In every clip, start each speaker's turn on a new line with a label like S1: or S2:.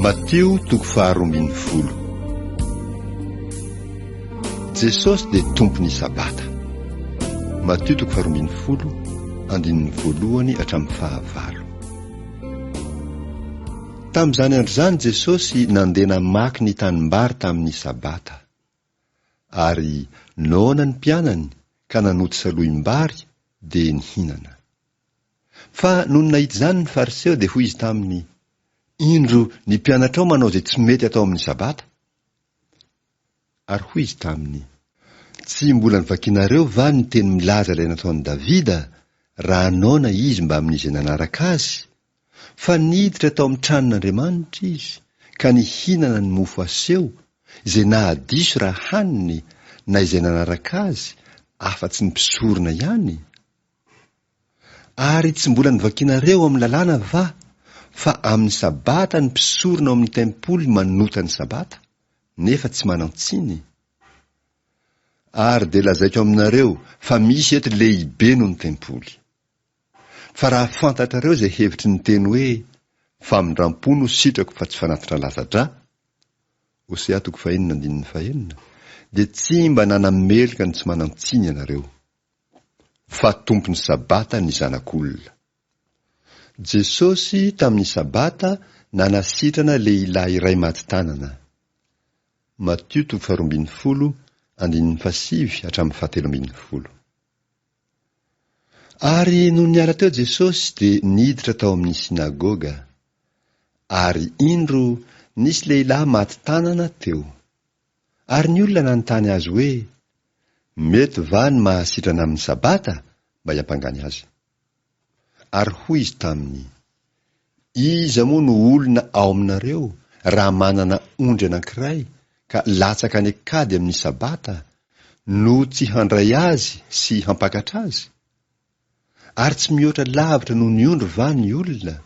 S1: Matio toko faharoambinifolo. Jesosy dia Tompon'ny Sabata. Matio toko faharoambinifolo, andininy voalohany hatramin'ny fahavalo. Tamin'izany andro izany Jesosy nandeha namaky ny tanimbary tamin'ny Sabata. Ary noana ny mpianany ka nanoty salohim-bary dia nihinana. Fa nony nahita izany ny Fariseo dia hoy izy taminy, Indro ny mpianatrao manao izay tsy mety atao amin'ny Sabata. Ary hoy izy taminy, Tsy mbola novakinareo va ny teny milaza ilay nataon'i Davida, raha noana izy mbamin'izay nanaraka azy, Fa niditra tao amin'ny tranon'Andriamanitra izy, ka nihinana ny mofo aseho, izay nahadiso raha haniny, na izay nanaraka azy, afa-tsy ny mpisorona ihany? Ary tsy mbola novakinareo ao amin'ny lalàna va, fa amin'ny Sabata ny mpisorona ao amin'ny tempoly manota ny Sabata, nefa tsy manan-tsiny? Ary dia lazaiko aminareo fa misy eto lehibe noho ny tempoly. Fa raha fantatrareo izay hevitry ny teny hoe, Famindram-po no sitrako fa tsy fanatitra latsa-drà, Hosea toko fahenina andininy fahenina, dia tsy mba nanameloka ny tsy manan-tsiny ianareo. Fa Tompon'ny Sabata ny Zanak'olona. Jesosy tamin'ny Sabata nanasitrana lehilahy iray maty tanana. Matio toko faharoambinifolo andininy fahasivy hatramin'ny fahateloambinifolo. Ary nony niala teo Jesosy dia niditra tao amin'ny synagoga. Ary indro, nisy lehilahy maty tanana teo. Ary ny olona nanontany azy hoe, Mety va ny mahasitrana amin'ny Sabata? mba hiampangany azy. Ary hoy izy taminy, Iza moa no olona ao aminareo raha manana ondry anankiray ka latsaka any an-kady amin'ny Sabata, no tsy handray azy sy hampakatra azy? Ary tsy mihoatra lavitra noho ny ondry va ny olona?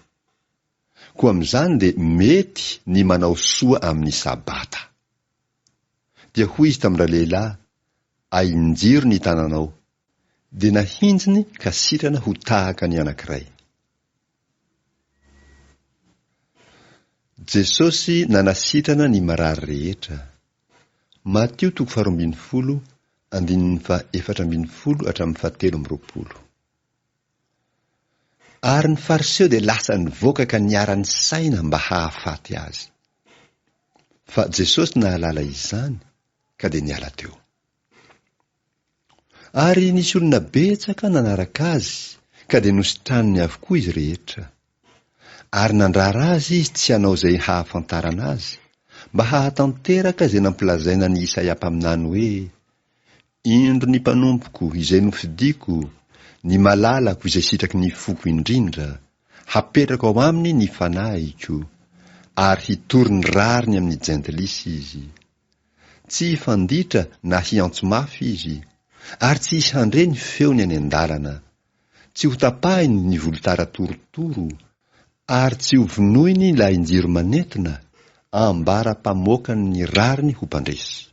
S1: Koa amin'izany dia mety ny manao soa amin'ny Sabata. Dia hoy izy tamin-dralehilahy, Ahinjiro ny tananao. Dia nahinjiny ka sitrana ho tahaka ny anankiray. Jesosy nanasitrana ny marary rehetra. Matio toko faharoambinifolo, andininy faha-efatrambinifolo hatramin'ny fahatelo-amby-roapolo. Ary ny Fariseo dia lasa nivoaka ka niara-nisaina mba hahafaty Azy. Fa Jesosy nahalala izany, ka dia niala teo. Ary nisy olona betsaka nanaraka azy, ka dia nositraniny avokoa izy rehetra. Ary nandrara azy izy tsy hanao izay hahafantarana azy, mba hahatanteraka izay nampilazaina an'i Isaia mpaminany hoe, Indro ny mpanompoko izay nofidiko, ny malalako izay sitraky ny foko indrindra, hapetrako ao aminy ny fanahiko, ary hitory ny rariny amin'ny jentilisa izy. Tsy hifanditra na hiantso mafy izy, ary tsy hisy handre ny feony any an-dalana. Tsy hotapahiny ny volotara torotoro, ary tsy hovonoiny ny lahin-jiro manentona, ambara-pamoakany ny rariny ho mpandresy.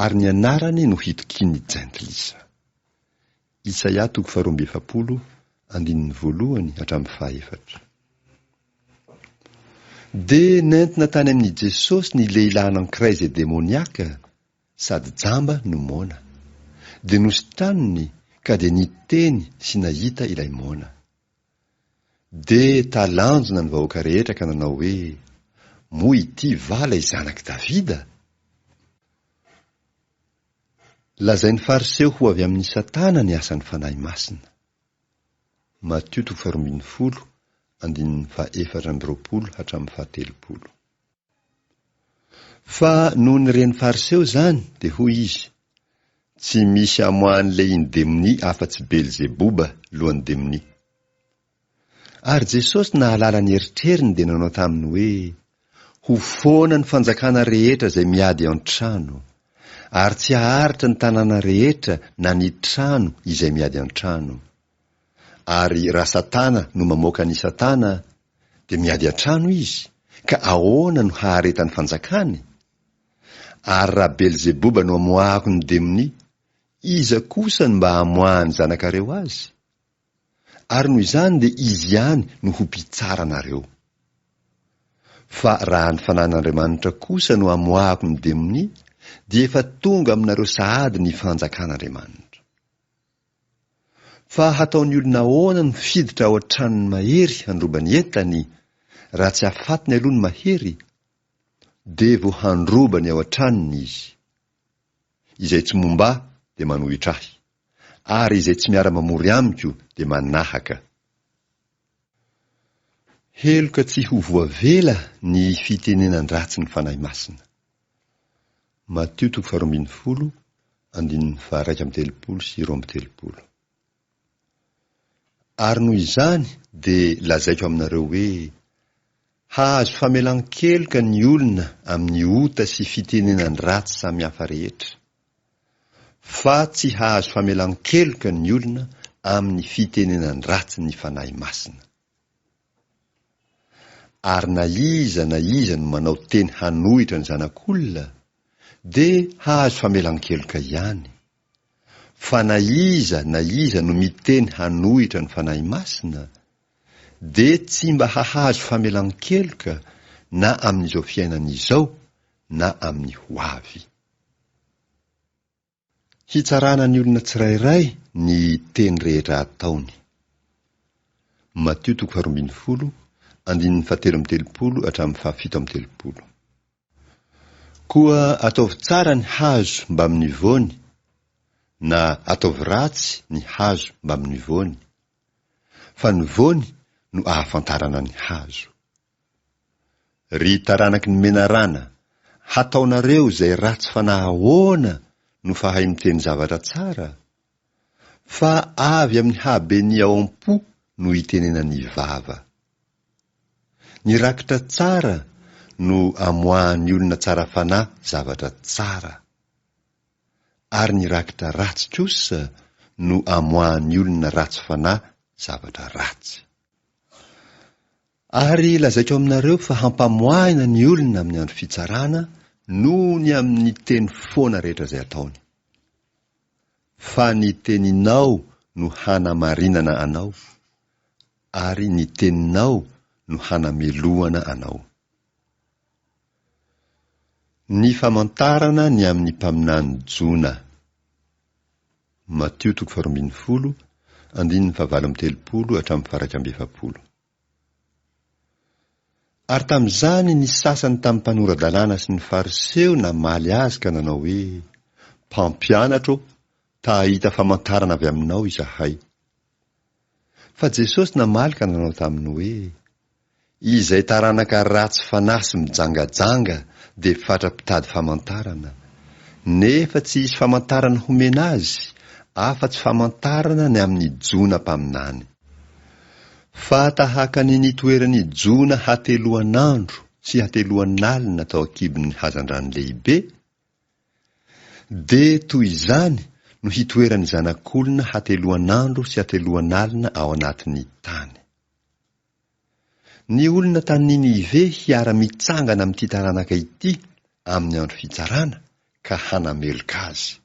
S1: Ary ny anarany no hitokian'ny jentilisa. Isaia toko faharoa-amby-efapolo, andininy voalohany hatramin'ny fahaefatra. Dia nentina tany amin'i Jesosy ny lehilahy anankiray izay demoniaka, sady jamba no moana. Dia nositraniny ka dia niteny sy nahita ilay moana. Dia talanjona ny vahoaka rehetra ka nanao hoe, Moa ity va ilay Zanak'i Davida? Lazain'ny Fariseo ho avy amin'i Satana ny asan'ny Fanahy Masina. Matio toko faharoambinifolo, andininy fahaefatra amby roapolo hatramin'ny fahatelopolo. Fa nony ren'ny Fariseo izany, dia hoy izy, Tsy misy amoahan'ny lehiny demonia afa-tsy Belzeboba, lohan'ny demonia. Ary Jesosy nahalala ny eritreriny dia nanao taminy hoe, Ho foana ny fanjakana rehetra izay miady an-trano, ary tsy haharitra ny tanàna rehetra na ny trano izay miady an-trano. Ary raha Satana no mamoaka an'i Satana, dia miady an-trano izy, ka ahoana no haharetan'ny fanjakany? Ary raha Belzeboba no amoahako ny demonia, iza kosa no mba hamoahan'ny zanakareo azy? Ary noho izany dia izy ihany no ho mpitsara anareo. Fa raha ny Fanahin'Andriamanitra kosa no amoahako ny demonia, dia efa tonga aminareo sahady ny fanjakan'Andriamanitra. Fa hataon'ny olona ahoana no hiditra ao an-tranon'ny mahery handroba ny entany, raha tsy afatiny aloha ny mahery? Dia vao handroba ny ao an-tranony izy. Izay tsy momba ahy dia manohitra ahy, ary izay tsy miara-mamory amiko dia manahaka. Heloka tsy ho voavela ny fitenenan-dratsy ny Fanahy Masina. Matio toko faharoa ambin'ny folo, andininy faha-31 sy 32. Ary noho izany dia lazaiko aminareo hoe, Hahazo famelan-keloka ny olona amin'ny ota sy fitenenan-dratsy samihafa rehetra. Fa tsy hahazo famelan-keloka ny olona amin'ny fitenenan-dratsy ny Fanahy Masina. Ary na iza na iza no manao teny hanohitra ny Zanak'olona, dia hahazo famelan-keloka ihany. Fa na iza na iza no miteny hanohitra ny Fanahy Masina, dia tsy mba hahazo famelan-keloka na amin'izao fiainana izao na amin'ny ho avy. Hitsarana ny olona tsirairay ny teny rehetra ataony. Matio toko faharoa ambin'ny folo, andininy fahatelo amby telopolo hatramin'ny fahafito amby telopolo. Koa ataovy tsara ny hazo mbamin'ny voany, na ataovy ratsy ny hazo mbamin'ny voany, fa ny voany no ahafantarana ny hazo. Ry taranaky ny menarana, hataonareo izay ratsy fanahy ahoana no fahay miteny zavatra tsara? Fa avy amin'ny haben'ny ao am-po no itenenan'ny vava. Ny rakitra tsara no amoahan'ny olona tsara fanahy zavatra tsara. Ary ny rakitra ratsy kosa no amoahan'ny olona ratsy fanahy zavatra ratsy. Ary lazaiko aminareo fa hampamoahina ny olona amin'ny andro fitsarana noho ny amin'ny teny foana rehetra izay ataony. Fa ny teninao no hanamarinana anao, ary ny teninao no hanamelohana anao. Ny famantarana ny amin'ny mpaminany Jona. Matio toko faharoa ambin'ny folo, andininy fahavalo amby telopolo hatramin'ny faha-41. Ary tamin'izany ny sasany tamin'ny mpanora-dalàna sy ny Fariseo namaly azy ka nanao hoe, Mpampianatra ô, ta hahita famantarana avy aminao izahay. Fa Jesosy namaly ka nanao taminy hoe, Izay taranaka ratsy fanahy sy mijangajanga dia fatra-pitady famantarana, nefa tsy hisy famantarana homena azy afa-tsy famantarana ny amin'i Jona mpaminany. Fa tahaka ny nitoeran'i Jona hateloan'andro sy hateloan'alina tao an-kibon'ny hazandrano lehibe, dia toy izany no hitoeran'ny Zanak'olona hateloan'andro sy hateloan'alina ao anatin'ny tany. Ny olona tany Ninive hiara-mitsangana amin'ity taranaka ity amin'ny andro fitsarana ka hanameloka azy.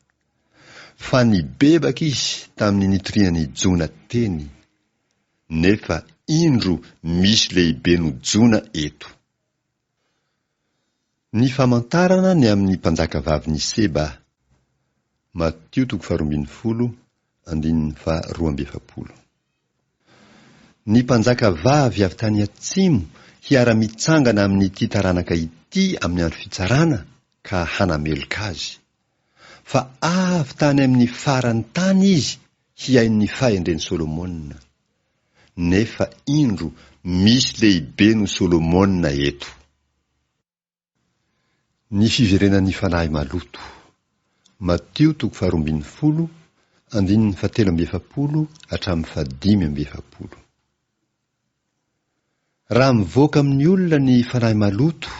S1: Fa nibebaka izy tamin'ny nitorian'i Jona teny, nefa indro misy lehibe noho Jona eto. Ny famantarana ny amin'ny mpanjakavavin'i Seba. Matio toko faharoa ambin'ny folo, andininy faharoa amby efapolo. Ny mpanjakavavy avy tany atsimo hiara-mitsangana amin'ity taranaka ity amin'ny andro fitsarana ka hanameloka azy. Fa avy tany amin'ny faran'ny tany izy hihaino ny fahendren'i Solomona. Nefa indro misy lehibe noho Solomona eto. Ny fiverenan'ny fanahy maloto. Matio toko faharoa ambin'ny folo, andininy fahatelo amby efapolo hatramin'ny fahadimy amby efapolo. Raha mivoaka amin'ny olona ny fanahy maloto,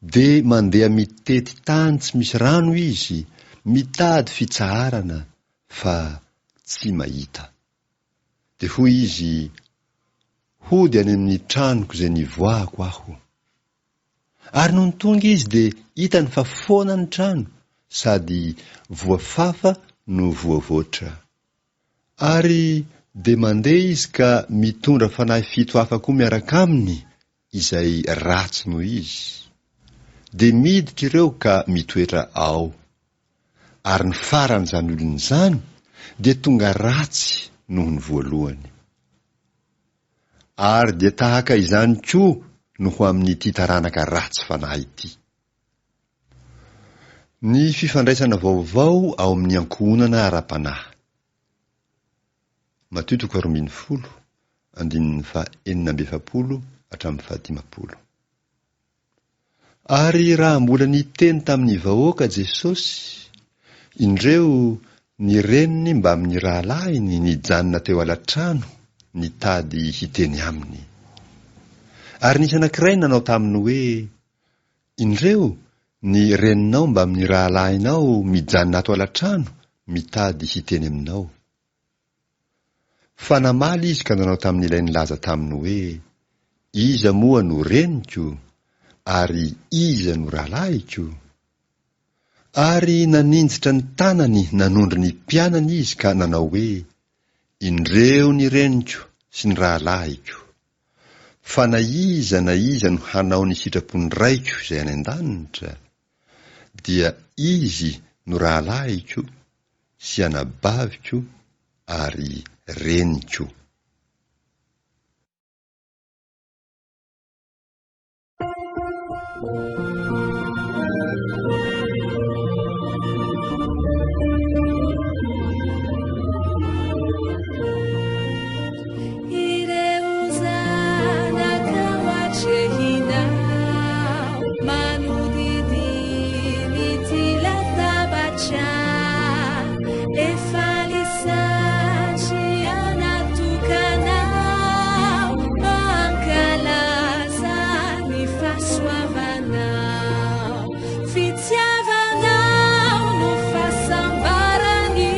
S1: dia mandeha mitety tany tsy misy rano izy, mitady fitsaharana, fa tsy mahita. Dia hoy izy, Hody any amin'ny tranoko izay nivoahako aho. Ary nony tonga izy dia hitany fa foana ny trano sady voafafa no voavoatra. Ary dia mandeha izy ka mitondra fanahy fito hafa koa miaraka aminy. izay ratsy noho izy. Dia miditra ireo ka mitoetra ao. Ary ny faran'izany olona izany dia tonga ratsy noho ny voalohany. Ary dia tahaka izany koa no ho amin'ity taranaka ratsy fanahy ity. Ny fifandraisana vaovao ao amin'ny ankohonana ara-panahy. Matio toko 12, andininy faha-46 hatramin'ny faha-50. Ary raha mbola niteny tamin'ny vahoaka Jesosy, indreo ny reniny mbamin'ny rahalahiny nijanona teo ala-trano nitady hiteny aminy. Ary nisy anankiray nanao taminy hoe, Indreo ny reninao mbamin'ny rahalahinao mijanona ato ala-trano mitady hiteny aminao. Fa namaly izy ka nanao tamin'ilay nilaza taminy hoe, Iza moa no reniko, ary iza no rahalahiko? Ary naninjitra ny tanany nanondro ny mpianany izy ka nanao hoe, Indreo ny reniko sy ny rahalahiko! Fa na iza na iza no hanao ny sitrapon'ny Raiko izay any an-danitra, dia izy no rahalahiko sy anabaviko ary reniko.
S2: Ireo zanakao atrehinao manodidina ity latabatra efa lisatria natokanao mankalaza ny fahasoavanao Fitiavanao no fahasambarany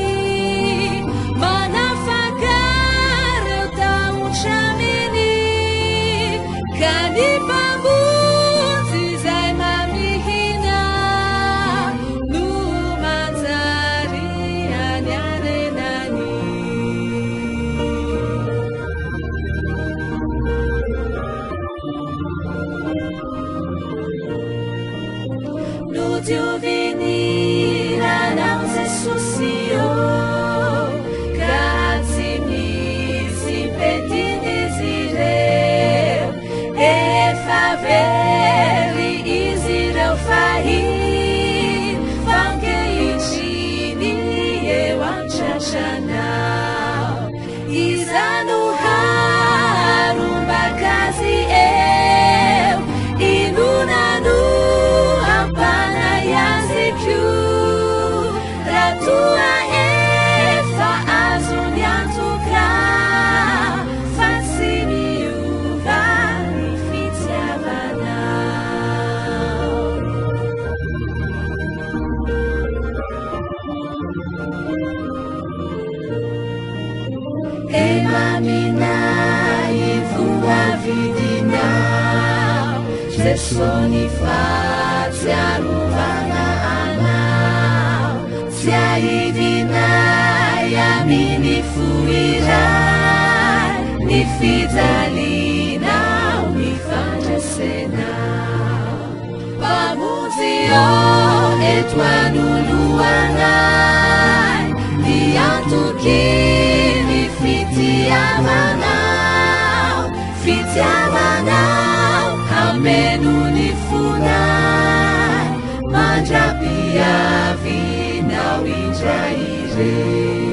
S2: manafaka ireo tahotra aminy ka ny Mpamonjy izay mamihina no manjary any arenany. Nodiovin'ny ranao Jesosy ô, ka tsy misy pentin'izy ireo. Efa very izy ireo fahiny, fa ankehitriny eo an-tratranao. Iza no haharombaka azy eo? Inona no hampanahy azy koa? Raha toa efa azony antoka fa tsy miova ny fitiavanao. Emaminay voavidinao Jeso ny fahatsiarovana anao Tsiahivinay amin'ny fo iray Ny fijalianao, ny fandresenao Mpamonjy ô, eto anoloanay, ny antoky ny fitiavanao, fitiavanao hameno ny fonay, mandra-piavinao indray irery.